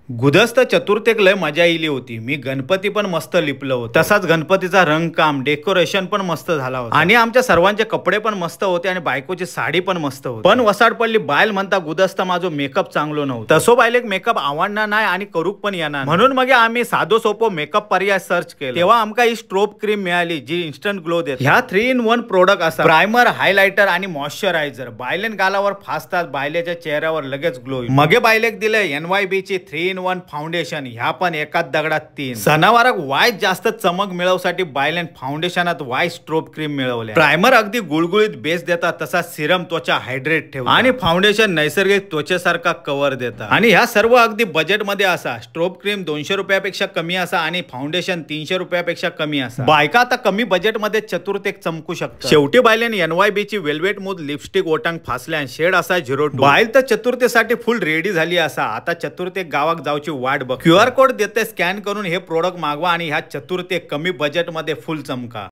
गुदस्त चतुर्थेक लय मजा इली होती. मी गणपती पण मस्त लिपलं होतं. तसाच गणपतीचा रंगकाम डेकोरेशन पण मस्त झाला होता आणि आमच्या सर्वांचे कपडे पण मस्त होते आणि बायकोची साडी पण मस्त होती. पण वसाड पडली बायल म्हणता गुदस्त माझो मेकअप चांगलो नव्हता. तसो बायलेक मेकअप आवडणार नाही आणि करूक पण येणार, म्हणून मग आम्ही साधो सोपो मेकअप पर्याय सर्च केलं. तेव्हा आमका ही स्ट्रोब क्रीम मिळाली जी इन्स्टंट ग्लो देते. ह्या 3 in 1 product असा प्रायमर, हायलायटर आणि मॉइश्चरायझर. बायलेन गालावर फासतात, बायलेच्या चेहऱ्यावर लगेच ग्लो. मगे बायलेक दिले NYB ची 3 in 1 foundation. ह्या पण एकाच दगडात 3. सणावाराक वाईट जास्त चमक मिळवसाठी बायलेन फाउंडेशनात वाईट स्ट्रोब क्रीम मिळवले. प्रायमर अगदी गुळगुळीत बेस देतात, तसा सिरम त्वचा हायड्रेट ठेवतात आणि फाउंडेशन नैसर्गिक त्वचेसारखा कव्हर देतात. आणि ह्या सर्व अगदी बजेटमध्ये असा. स्ट्रोब क्रीम 200 रुपयापेक्षा कमी असा आणि फाउंडेशन 300 रुपयापेक्षा कमी असा. बायका आता कमी बजेटमध्ये चतुर्थेक चमकू शकतात. शेवटी बायलेन NYB ची वेल्वेट मूद लिपस्टिक ओटांग फासल्यान शेड असा 02. बायल तर चतुर्थेसाठी फुल रेडी झाली असा. आता चतुर्थेक गावाक जाऊची वाट बघ. QR code देते, स्कॅन करून हे प्रोडक्ट मागवा आणि ह्या चतुर्थे कमी बजेटमध्ये फुल चमका.